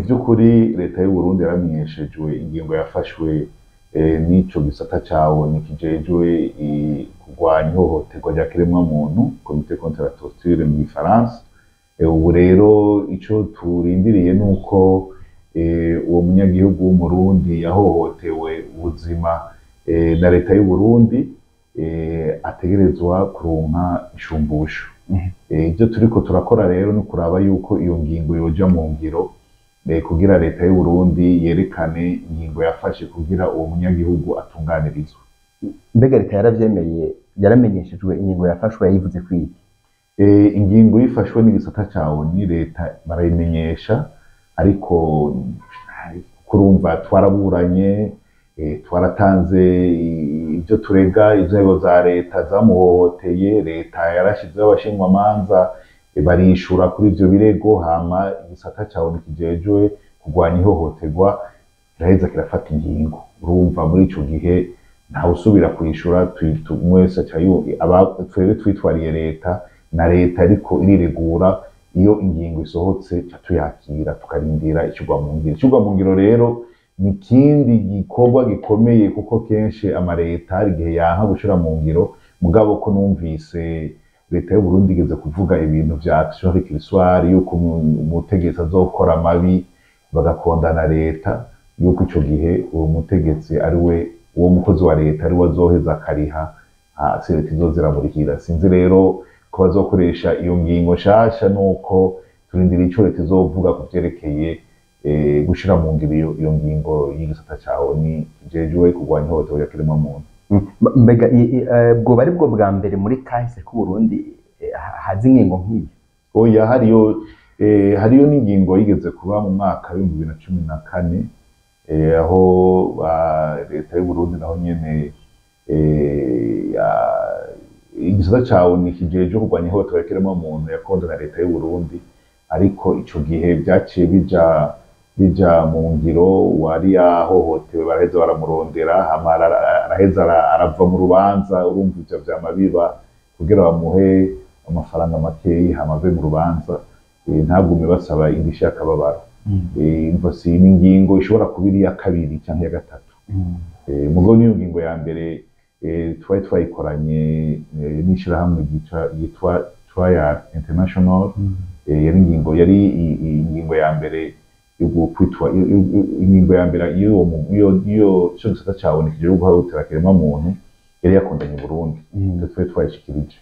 Vy'ukuri leta y'u Burundi yaramenyeshejwe ingingo yafashwe n'ico gisata cawo kijejwe kurwanya ihohoterwa rya kiremwamuntu, Comité contre la torture mu gifaransa. Ubu rero ico turindiriye nuko uwo munyagihugu w'Umurundi yahohotewe ubuzima na leta y'u Burundi ategerezwa kuronka ishumbusho. Ivyo turiko turakora rero ni kuraba yuko iyo ngingo yoja mu ngiro kugira leta y'u Burundi yerekane ingingo yafashe kugira uwo munyagihugu atunganirizwe. Mbega leta yaravyemeye, yaramenyeshejwe ingingo yafashwe, yayivuze kwiki? Ingingo yifashwe n'igisata ca ONU, leta barayimenyesha, ariko kurumva twaraburanye, twaratanze ivyo turega inzego za leta zamuhohoteye. Leta yarashizeho abashingwamanza, barishura kuri ivyo birego, hama igisata ca ONU kijejwe kurwanya ihohoterwa kiraheza kirafata ingingo. Urumva muri ico gihe ntawusubira kwishura, mwese aca twebwe twitwariye leta na leta ariko iriregura. Iyo ingingo isohotse ca tuyakira, tukarindira ishirwa mu ngiro. Ishirwa mu ngiro rero ni ikindi gikorwa gikomeye, kuko kenshi amareta hari igihe yanka gushira mu ngiro. Mugabo ko numvise leta y'u Burundi igeze kuvuga ibintu vya action récursoire, yuko umutegetsi azokora amabi bagakondana leta, yuko ico gihe uwo mutegetsi ari we, uwo mukozi wa leta ari we azoheza akariha, si leta izoza iramurihira. Sinzi rero ko bazokoresha iyo ngingo nshasha, nuko turindira ico leta izovuga ku vyerekeye gushira mu ngiro iyo ngingo y'igisata ca ONU kijejwe kurwanya ihohoterwa rya kiremwamuntu. Mbega bwoba ari bwo bwa mbere muri kahise k'Uburundi haza ingingo nk'iyi? Oya, hariyo n'ingingo yigeze kuba mu mwaka w'2014, aho leta y'u Burundi naho nyene igisata ca ONU kijejwe kurwanya ihohoterwa rya kiremwamuntu yakonze na leta y'u Burundi, ariko ico gihe vyaciye bija mu ngiro. Uwari yahohotewe baraheza baramurondera, hama araheza arava mu rubanza. Urumva ivyo vyama biba kugira bamuhe amafaranga makeyi, hama ave mu rubanza, ntagume basaba indishyi y'akababaro. Umva si n'ingingo ishobora kuba iri iya kabiri canke iya gatatu. Mugabo niyo ngingo ya mbere twari twayikoranye n'ishirahamwe ryitwa Trial International. Yari ingingo, yari ingingo ya mbere yo kwitwa ingingo ya mbere y'uwo iyo ico gisata ca ONU kijejwe guhohotera kiremwamuntu yari yakundanye Burundi. Ivyo twari twayishikirije.